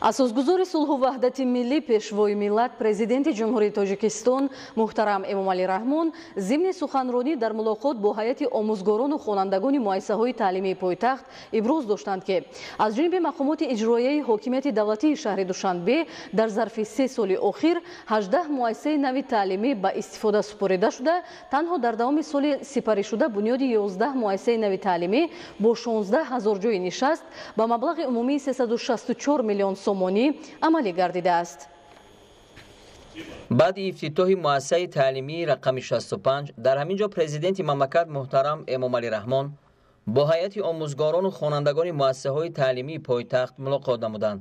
Асосгузори сулҳу ваҳдати миллӣ, Пешвои миллат, Президенти Ҷумҳурии Тоҷикистон муҳтарам Эмомалӣ Раҳмон зимни суханронӣ дар мулоқот бо ҳайати омӯзгорону хонандагони муассисаҳои таълимии пойтахт иброз доштанд, ки аз ҷониби мақомоти иҷроияи ҳокимияти давлатии шаҳри Душанбе дар зарфи 3 соли охир 18 муассисаи нави таълимӣ ба истифода супорида шуда, танҳо дар давоми соли сипаришуда бунёди 11 муассисаи нави таълимӣ бо 16 ҳазор ҷойи нишаст ба маблағи умумии 364 миллион сомонӣ амалӣ гардидааст. Баъди ифтитоҳи муассисаи таълимии рақами 65 дар ҳамин ҷо президенти мамлакат муҳтарам Эмомалӣ Раҳмон бо ҳайати омӯзгорону хонандагони муассисаҳои таълимии пойтахт мулоқот намуданд.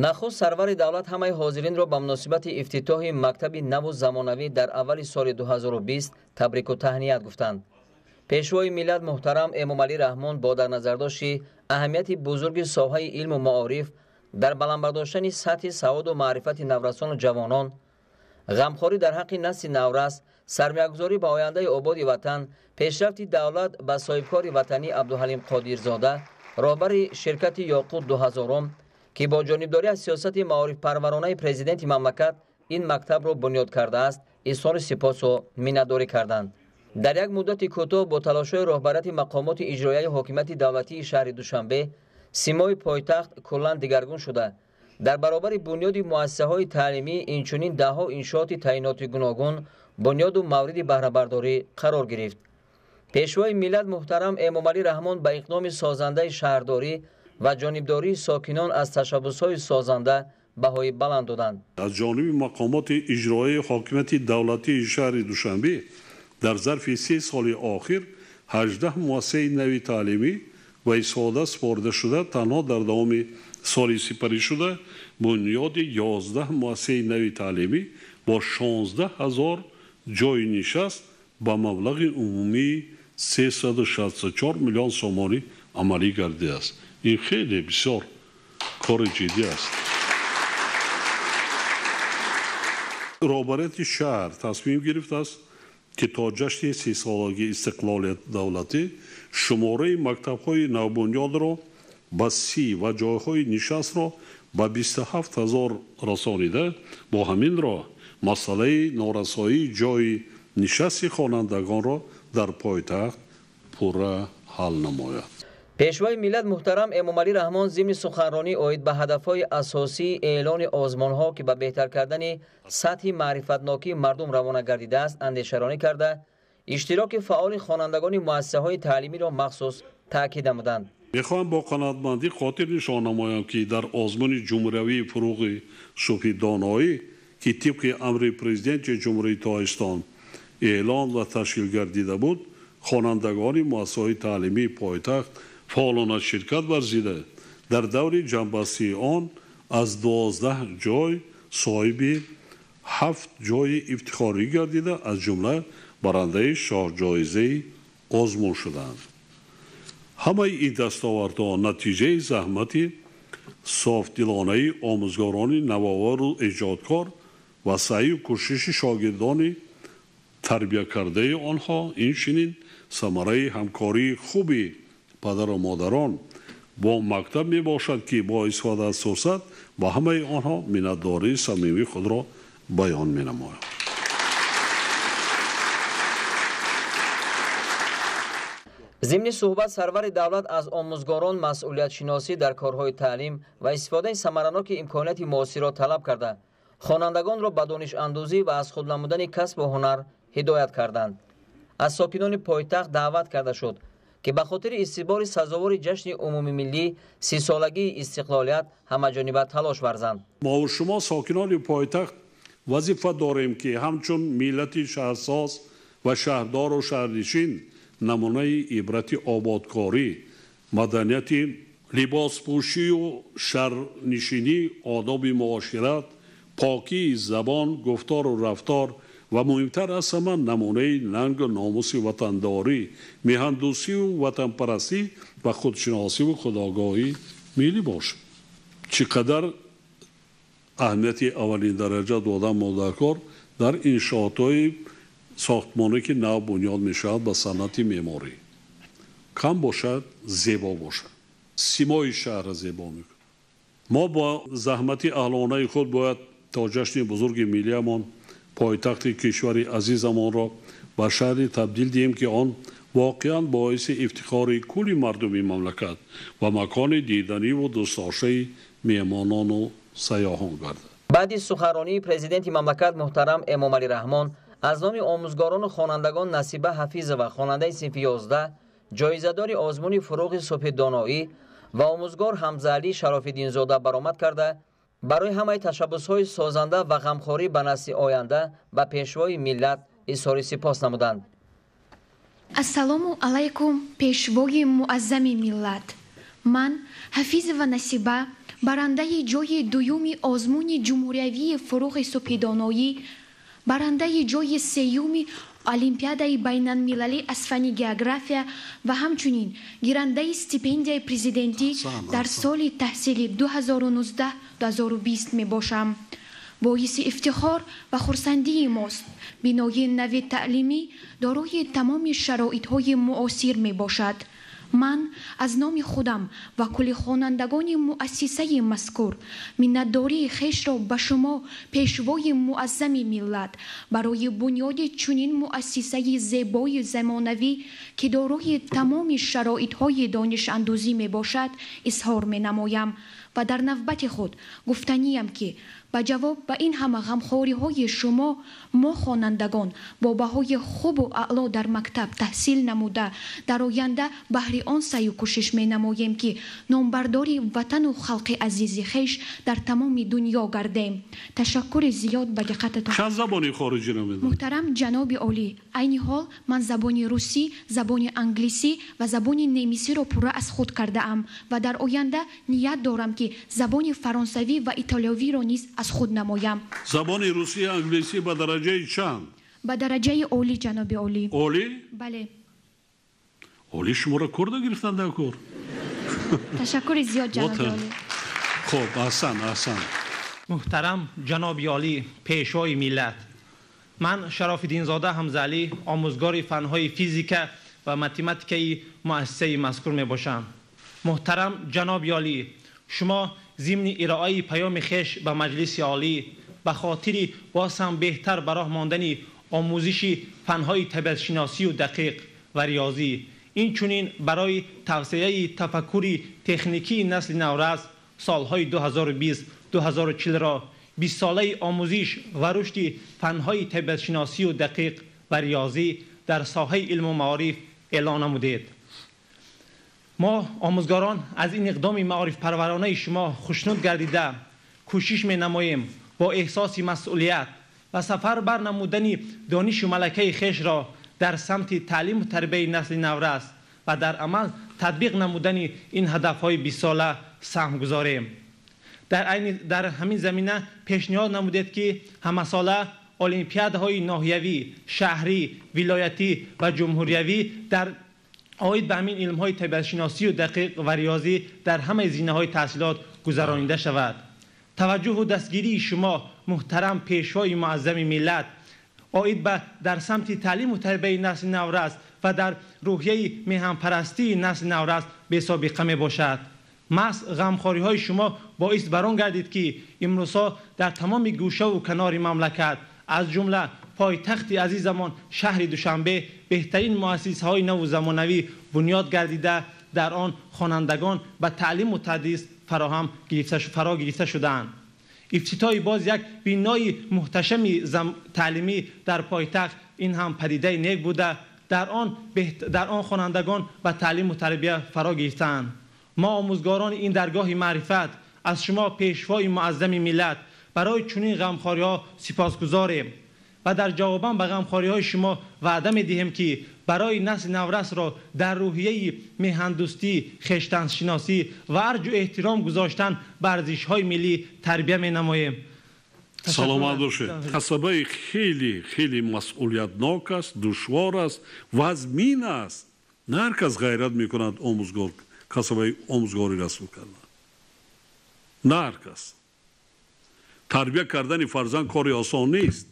Нахуст сарвари давлат ҳамаи ҳозиринро ба муносибати ифтитоҳи мактаби наву замонавӣ дар аввали соли 2020 табрику таҳният гуфтанд. Пешвои миллат муҳтарам Эмомалӣ Раҳмон бо дар назардошти аҳамияти бузурги соҳаи илму маориф дар баланд бардоштани сатҳи саводу маърифати наврасону ҷавонон, ғамхорӣ дар ҳаққи насли наврас, сармоягузорӣ ба ояндаи ободи ватан, пешрафти давлат ба соҳибкори ватанӣ Абдуҳалим Қодирзода, роҳбари ширкати Ёқут 2000, ки бо ҷонибдорӣ аз сиёсати маорифпарваронаи президенти мамлакат ин мактабро бунёд кардааст, изҳори сипосу миннатдорӣ карданд. Дар як муддати кӯтоҳ бо талошҳои роҳбарияти мақомоти иҷроияи ҳокимияти давлатии шаҳри Душанбе симои пойтахт куллан дигаргун шуда, дар баробари бунёди муассисаҳои таълимӣ инчунин даҳҳо иншооти таъиноти гуногун бунёду мавриди баҳрабардорӣ қарор гирифт. Пешвои миллат муҳтарам Эмомалӣ Раҳмон ба иқдоми созандаи шаҳрдорӣ ва ҷонибдории сокинон аз ташаббусҳои созанда баҳои баланд доданд. Аз ҷониби мақомоти иҷроияи ҳокимияти давлатии шаҳри Душанбе дар зарфи 3 соли охир 18 муассисаи нави таълимӣ ва истифода супорида шуда, танҳо дар давоми соли сипаришуда бунёди 11 муассисаи нави таълимӣ бо 16 ҳазор ҷойи нишаст ба маблағи умумии 364 миллион сомонӣ амалӣ гардидааст. Ин хеле бисёр кори ҷиддӣ аст. Роҳбарияти шаҳр тасмим гирифтааст, ки то ҷашни 30-солагии истиқлолияти давлатӣ шумораи мактабҳои навбунёдро ба 30 ва ҷойҳои нишастро ба 27 ҳазор расонида, бо ҳамин роҳ масъалаи норасоии ҷойи нишасти хонандагонро дар пойтахт пурра ҳал намояд. Пешвои миллат муҳтарам Эмомалӣ Раҳмон зимни суханронӣ оид ба ҳадафҳои асосии эълони озмонҳо, ки ба беҳтар кардани сатҳи маърифатнокии мардум равона гардидааст, андешаронӣ карда, иштироки фаъоли хонандагони муассисаҳои таълимиро махсус таъкид намуданд. Мехоҳам бо қаноатмандӣ хотир нишон намоям, ки дар озмуни ҷумҳуриявии фуруғи суфидоноӣ, ки тибқи амри президенти Ҷумҳурии Тоҷикистон эълон ва ташкил гардида буд, хонандагони муассисаҳои таълимии пойтахт фаъолона ширкат варзида, дар даври ҷамъбастии он аз 12 ҷой соҳиби 7 ҷойи ифтихорӣ гардида, аз ҷумла барандаи шоҳҷоизаи озмун шуданд. Ҳамаи ин дастовардҳо натиҷаи заҳмати софдилонаи омӯзгорони навовару эҷодкор ва саъю кӯшиши шогирдони тарбиякардаи онҳо, инчунин самараи ҳамкории хуби падару модарон бо мактаб мебошад, ки бо истифода аз фурсат ба ҳамаи онҳо миннатдории самимии худро баён менамоям. Зимни суҳбат сарвари давлат аз омӯзгорон масъулиятшиносӣ дар корҳои таълим ва истифодаи самараноки имконияти муосирро талаб карда, хонандагонро ба донишандӯзӣ ва аз худ намудани касбу ҳунар ҳидоят карданд. Аз сокинони пойтахт даъват карда шуд, ки ба хотири истиқболи сазовори ҷашни умумимиллӣ 30-солагии истиқлолият ҳамаҷониба талош варзанд. Мову шумо сокинони пойтахт вазифа дорем, ки ҳамчун миллати шаҳрсоз ва шаҳрдору шаҳрнишин намунаи ибрати ободкорӣ, маданияти либоспӯшию шаҳрнишинӣ, одоби муошират, покии забон, гуфтору рафтор ва муҳимтар аз ҳама намунаи нангу номуси ватандорӣ, меҳандӯсию ватанпарастӣ ва худшиносиву худогоҳӣ миллӣ бошад. Чӣ қадар аҳамияти аввалиндараҷа дода мо дар кор дар иншоотҳои сохтмоне, ки нав бунёд мешавад ба санъати меъморӣ. Кам бошад, зебо бошад. Симои шаҳрро зебо мекунад. Мо бо заҳмати аҳлонаи худ бояд то ҷашни бузурги миллиямон пойтахти кишвари азизамонро ба шаҳре табдил диҳем, ки он воқеан боиси ифтихори кулли мардуми мамлакат ва макони диданиву дӯстдоштаи меҳмонону сайёҳон гардад. Баъди суханронии президенти мамлакат муҳтарам Эмомалӣ Раҳмон аз номи омӯзгорону хонандагон Насиба Ҳафизова, хонандаи синфи 11, ҷоизадори озмуни «Фурӯғи субҳи доноӣ» ва омӯзгор Ҳамзаалӣ Шарофиддинзода баромад карда, барои ҳамаи ташаббусҳои созанда ва ғамхорӣ ба насли оянда ба пешвои миллат изҳори сипос намуданд. Ассалому алайкум, пешвои муаззами миллат. Ман, Ҳафизова Насиба, барандаи ҷойи дуюми озмуни ҷумҳуриявии «Фурӯғи субҳи доноӣ», барандаи ҷойи сеюми олимпиадаи байналмилалӣ аз фанни география ва ҳамчунин гирандаи стипендияи президентӣ дар соли таҳсили 2019-2020 мебошам. Боиси ифтихор ва хурсандии мост. Бинои нави таълимӣ дорои тамоми шароитҳои муосир мебошад. Ман аз номи худам ва кулли хонандагони муассисаи мазкур миннатдории хешро ба шумо, пешвои муаззами миллат, барои бунёди чунин муассисаи зебои замонавӣ, ки дорои тамоми шароитҳои донишандӯзӣ мебошад, изҳор менамоям ва дар навбати худ гуфтаниям, ки ба ҷавоб ба ин ҳама ғамхориҳои шумо мо хонандагон бо баҳои хубу аъло дар мактаб таҳсил намуда, дар оянда баҳри он саъю кӯшиш менамоем, ки номбардори ватану халқи азизи хеш дар тамоми дунё гардем. Ташаккури зиёд ба диққататон. Чанд забони хориҷиро медонед? Муҳтарам ҷаноби олӣ, айни ҳол ман забони русӣ, забони англисӣ ва забони немисиро пурра аз худ кардаам ва дар оянда ният дорам, ки забони фаронсавӣ ва итолиёвиро низ аз худ намоям. Забони русӣ, англисӣ ба дараҷаи чанд? Ба дараҷаи олӣ, ҷаноби олӣ. Олӣ? Бале. Олӣ шуморо кор нагирифтанд дар кор? Ташаккури зиёд, ҷаноби олӣ. Хуб, аҳсан, аҳсан. Муҳтарам ҷаноби олӣ, пешвои миллат, ман Шарофиддинзода Ҳамзаалӣ, омӯзгори фанҳои физика ва математикаи муассисаи мазкур мебошам. Муҳтарам ҷаноби олӣ, шумо зимни ироаи паёми хеш ба Маҷлиси Олӣ ба хотири боз ҳам беҳтар ба роҳ мондани омӯзиши фанҳои табиатшиносию дақиқ ва риёзӣ, инчунин барои тавсеяи тафаккури техникии насли наврас солҳои 2020-2040-ро бистсолаи омӯзиш ва рушди фанҳои табиатшиносию дақиқ ва риёзӣ дар соҳаи илму маориф эълон намудед. Мо омӯзгорон аз ин иқдоми маорифпарваронаи шумо хушнуд гардида, кӯшиш менамоем бо эҳсоси масъулият ва сафар бар намудани донишу малакаи хешро дар самти таълиму тарбияи насли наврас ва дар амал татбиқ намудани ин ҳадафҳои бистсола саҳм гузорем. Дар ҳамин замина пешниҳод намудед, ки ҳамасола олимпиадаҳои ноҳиявӣ, шаҳрӣ, вилоятӣ ва ҷумҳуриявӣ дар оид ба ҳамин илмҳои табиатшиносию дақиқ ва риёзӣ дар ҳамаи зинаҳои таҳсилот гузаронида шавад. Таваҷҷӯҳу дастгирии шумо, муҳтарам пешвои муаззами миллат, оид ба дар самти таълиму тарбияи насли наврас ва дар рӯҳияи меҳанпарастии насли наврас бесобиқа мебошад. Маҳз ғамхориҳои шумо боис бар он гардид, ки имрӯзҳо дар тамоми гӯшаву канори мамлакат, аз ҷумла пойтахти азизамон шаҳри Душанбе, беҳтарин муассисаҳои наву замонавӣ бунёд гардида, дар он хонандагон ба таълиму тадрис фаро гирифта шудаанд. Ифтитоҳи боз як бинои муҳташами таълимӣ дар пойтахт ин ҳам падидаи нек буда, дар он хонандагон ба таълиму тарбия фаро гирифтаанд. Мо омӯзгорони ин даргоҳи маърифат аз шумо, пешвои муаззами миллат, барои чунин ғамхориҳо сипосгузорем ва дар ҷавобан ба ғамхориҳои шумо ваъда медиҳем, ки барои насли наврасро дар рӯҳияи меҳандӯстӣ, хештаншиносӣ ва арҷу эҳтиром гузоштан ба арзишҳои миллӣ тарбия менамоем. Саломат бошед. Касабаи хеле хеле масъулиятнок аст, душвор аст, вазмин аст. На ҳар кас ғайрат мекунад омӯзгор, касабаи омӯзгорӣ расул кардан. На ҳар кас. Тарбия кардани фарзанд кори осон нест.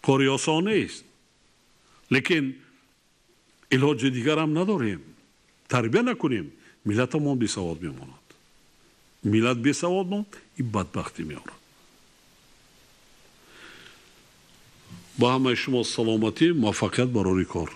Кори осон нест. Лекин илоҷи дигарам надорем. Тарбия накунем, миллатамон бесавод мемонад. Миллат бесавод монд, ин бадбахтӣ меорад. Ба ҳамаи шумо саломатӣ, муваффақият барори кор.